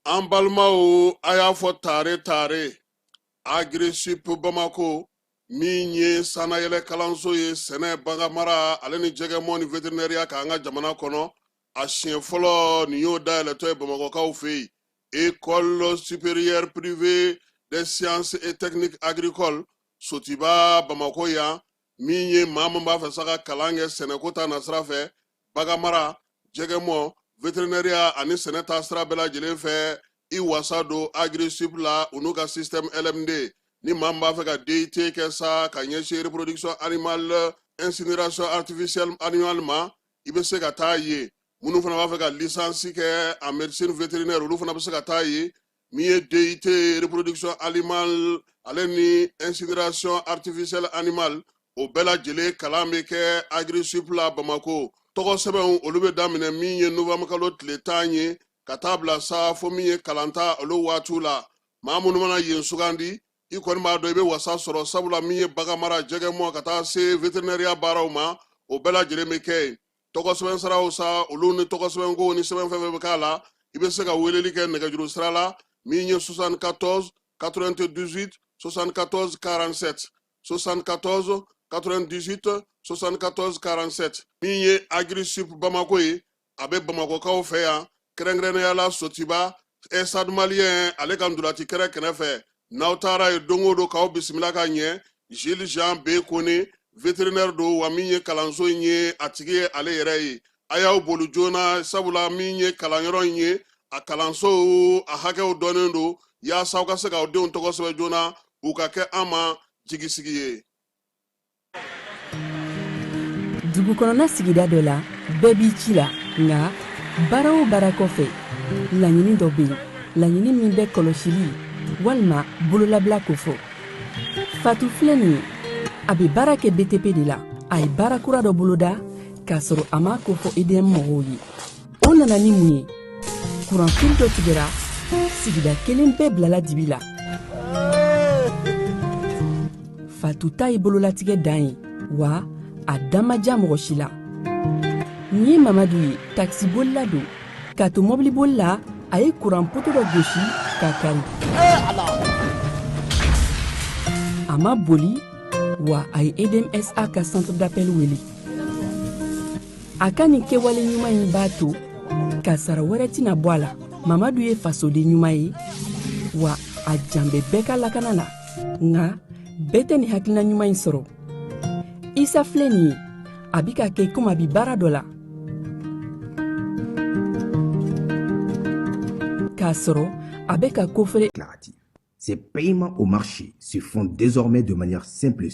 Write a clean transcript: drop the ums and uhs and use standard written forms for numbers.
An balimaw, a y'a fɔ tare tare, Agrisip Bamako min ye sannayɛlɛ kalanso ye sɛnɛ, baganmara ale ni jɛgɛmɔ ni veterinɛriya k'an ka jamana kɔnɔ, a siɲɛ fɔlɔ nin y'o dayɛlɛtɔ ye Bamakɔkaw fɛ yen. École supérieure privée des sciences et techniques agricoles, Sotiba, Bamakɔ yan, min ye maa min b'a fɛ sa ka kalan kɛ sɛnɛko ta nasira fɛ, baganmara, jɛgɛmɔ, veterinɛriya ani sɛnɛ ta sira bɛɛ lajɛlen fɛ, i wasa don Agrisip la, u n'u ka système LMD. Ni maa min b'a fɛ ka DUT kɛ sa ka ɲɛsin reproduction animale, incinération artificielle animale ma, i bɛ se ka taa yen. Minnu fana b'a fɛ ka licence kɛ en médecine vétérinaire, olu fana bɛ se ka taa yen. Min ye DUT reproduction animale ale ni incinération artificielle animale, o bɛɛ lajɛlen kalan bɛ kɛ Agrisip la Bamako. Tɔgɔ sɛbɛnw, olu bɛ daminɛ min ye novembre kalo tile 10 ye ka taa bila sa fo min ye kalanta olu waatiw la. Maa minnu mana yen sugandi, i kɔni b'a dɔn i bɛ wasa sɔrɔ, sabula min ye baganmara, jɛgɛmɔ ka taa se veterinɛriya baaraw ma, o bɛɛ lajɛlen bɛ kɛ yen. Tɔgɔ sɛbɛn siraw sa, olu ni tɔgɔ sɛbɛnko ni sɛbɛn fɛn fɛn bɛ k'a la, i bɛ se ka weleli kɛ nɛgɛjuru sira la min ye 74 98 74 47, 74 98 74 47. Min ye Agrisip Bamako ye, a bɛ Bamakɔkaw fɛ yan, kɛrɛnkɛrɛnnenya la Sotiba, Stade Malien ale ka ntolaci kɛrɛ kɛrɛfɛ. N'aw taara yen don o don, k'aw bisimila ka ɲɛ. Gilles Jean B Kone, vétérinaire don, wa min ye kalanso in ye, a tigi ye ale yɛrɛ ye. A y'aw boli joona, sabula min ye kalanyɔrɔ in ye, a kalanso a hakɛw dɔnnen don, yaasa aw ka se k'aw denw tɔgɔ sɛbɛn joona, u ka kɛ an ma jigisigi ye. Dugu kɔnɔna sigida dɔ la, bɛɛ b'i ci la, nka baara o baara kɔfɛ, laɲini dɔ bɛ yen, laɲini min bɛ kɔlɔsili walima bololabila kofɔ. Fatu filɛ nin ye, a bɛ baara kɛ BTP de la. A ye baara kura dɔ boloda k'a sɔrɔ a m'a kofɔ EDM mɔgɔw ye. O nana ni mun ye? Kuranfili dɔ tigɛra, sigida kelen bɛɛ bilala dibi la. Fatu ta ye bololatigɛ dan ye, wa a da ma diya mɔgɔ si la. Nin ye Mamadu ye, takisibolila don. K'a to mɔbiliboli la, a ye kuran poto dɔ gosi k'a kari. A ma boli, wa a ye EDMSA ka centre d'appel wele. A ka nin kɛwale ɲuman in b'a to kasara wɛrɛ tɛna bɔ a la. Mamadu ye fasoden ɲuman ye, wa a jan bɛ bɛɛ ka lakana la. Nka bɛɛ tɛ nin hakilina ɲuman in sɔrɔ. Isa filɛ nin ye, a bi ka kɛ komi a bi baara dɔ la k'a sɔrɔ a bɛ ka kofere. Ces paiements au marché se font désormais de manière simple.